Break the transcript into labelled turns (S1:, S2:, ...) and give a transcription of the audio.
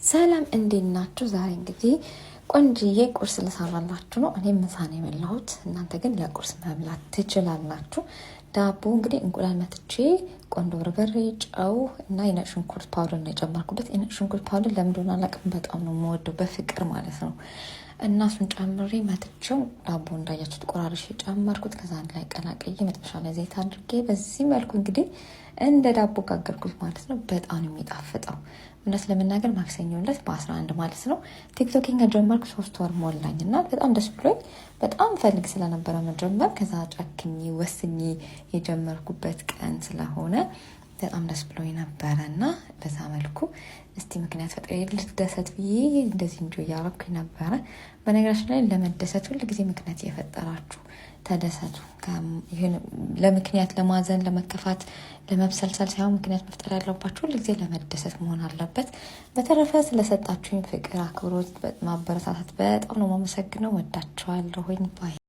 S1: ሰላም እንዴት ናችሁ? ዛሬ እንግዲህ ቆንጅዬ ቁርስ ልሰራላችሁ ነው። እኔ ምሳ ነው የበላሁት፣ እናንተ ግን ለቁርስ መብላት ትችላላችሁ። ዳቦ እንግዲህ እንቁላል መትቼ ቆንዶ በርበሬ፣ ጨው እና የነጭ ሽንኩርት powder ነው የጨመርኩበት። የነጭ ሽንኩርት powder ለምን እንደሆነ አላውቅም፣ በጣም ነው የምወደው በፍቅር ማለት ነው። እና እሱን ጨምሬ መትቼው ዳቦ እንዳያችሁት ቆራርሼ ጨመርኩት። ከዛ አንድ ላይ ቀላቅዬ መጥበሻ ላይ ዘይት አድርጌ በዚህ መልኩ እንግዲህ እንደ ዳቦ ጋገርኩት ማለት ነው። በጣም ነው የሚጣፍጠው። እውነት ለመናገር ማክሰኞ ዕለት በ11 ማለት ነው ቲክቶኬን ከጀመርኩ 3 ወር ሞላኝ እና በጣም ደስ ብሎኝ በጣም ፈልግ ስለነበረ መጀመር ከዛ ጨክኜ ወስኜ የጀመርኩበት ቀን ስለሆነ በጣም ደስ ብሎኝ ነበረ እና በዛ መልኩ እስቲ ምክንያት ፈጥሬ ልደሰት ብዬ እንደዚህ enjoy እያረኩኝ ነበረ። በነገራችን ላይ ለመደሰት ሁል ጊዜ ምክንያት እየፈጠራችሁ ተደሰቱ። ለምክንያት ለማዘን፣ ለመከፋት፣ ለመብሰልሰል ሳይሆን ምክንያት መፍጠር ያለባችሁ ሁል ጊዜ ለመደሰት መሆን አለበት። በተረፈ ስለሰጣችሁኝ ፍቅር፣ አክብሮት፣ ማበረታታት በጣም ነው የማመሰግነው። ወዳችኋለሁኝ bye።